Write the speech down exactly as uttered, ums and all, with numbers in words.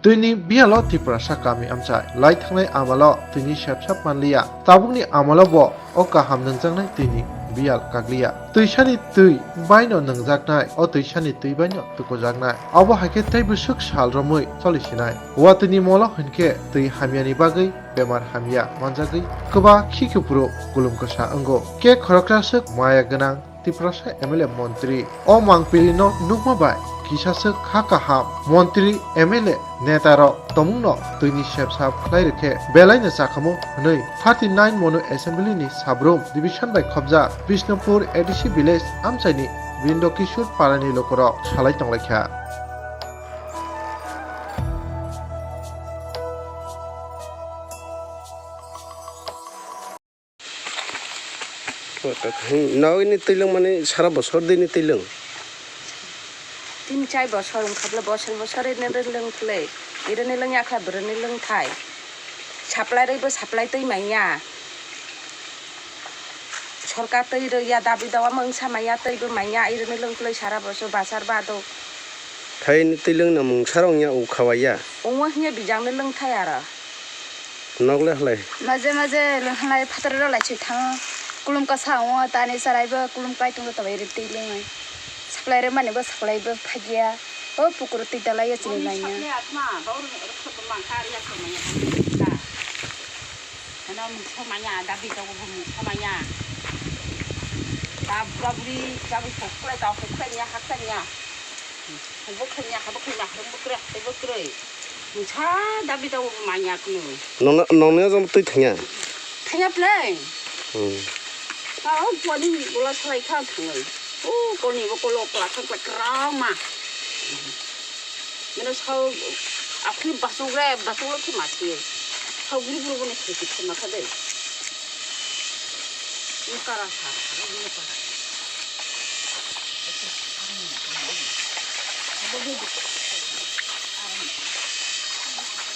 Twini biyalo Tiprasa kami amchai lai thangnai amalo twini sepsap manliya. Tabukni amalo bo o kaham nungjaknai twini biyal kakliya. Twisani twi baino nungjaknai, o twisani twi baino tukujaknai. Obo hai khe tei bwswk sal romwi choli sinai. Watwini molo hwn khe twi hamyani bagwi bemar hamya manjagwi kwbak khi kuphuru kulum kwsa wngo. Khe khoroksa swk maya gwnang Tiprasa M L A montri. O mangpili no nukma bai kisa swk kha kaham montri, M L A, neta rok tongmung no twini sepsap khlai rwkhe belai no chakhamu hwnwi thirty nine Monu Assembly ni Sabrum Division bai khobjak Bishnupur A D C village amchai ni Brindo Kishore para ni lukurok salai tonglaikha. Nogini twilwng mani sara bosor dini twilwng. Tin chai bosor wngkha bwle, bosor bosor ino lwng thlai. Irini lwng yakha, bwrwini lwng thai. Supply rwi bo supply twi manya. Sorkar twi rw ya, dabi dawa mungsa manya, twi bo manya, irini lwng thlai sara bosor basar bado. Thaini twilwng no mungsa rok ya ukha waya. Omo hinya bijangni lwng thai aro. Nok le halai. Maje maje halai phataro rok lai chwi thango. Kulum kasa wngo tani chwrai bo kulum kai tongo tobai ri twi lwngnai. Supply rw mani bo supply bo phagya. O pukur twi dalai ya chini laina. Hano mungsa manya, dabi jago bo mungsa manya. Da bura buri jago kokle da kokle nya hakle nya. Haibo khlaiya, haibo khlaiya, haibo kwrwi, haibo kwrwi. Mungsa dabi dawi bo manya kunu. Nongno, nongno jom twi thangya? Thangya play. Hmm. Tao poni bola salai kha thangwi. O koni bo kolo pla thang pla krang ma. Meno sao akhli basuk re, basuk lo khi mati. Sao guri guri bono sai khi thangma kha dei. Ni kara sa, ni kara.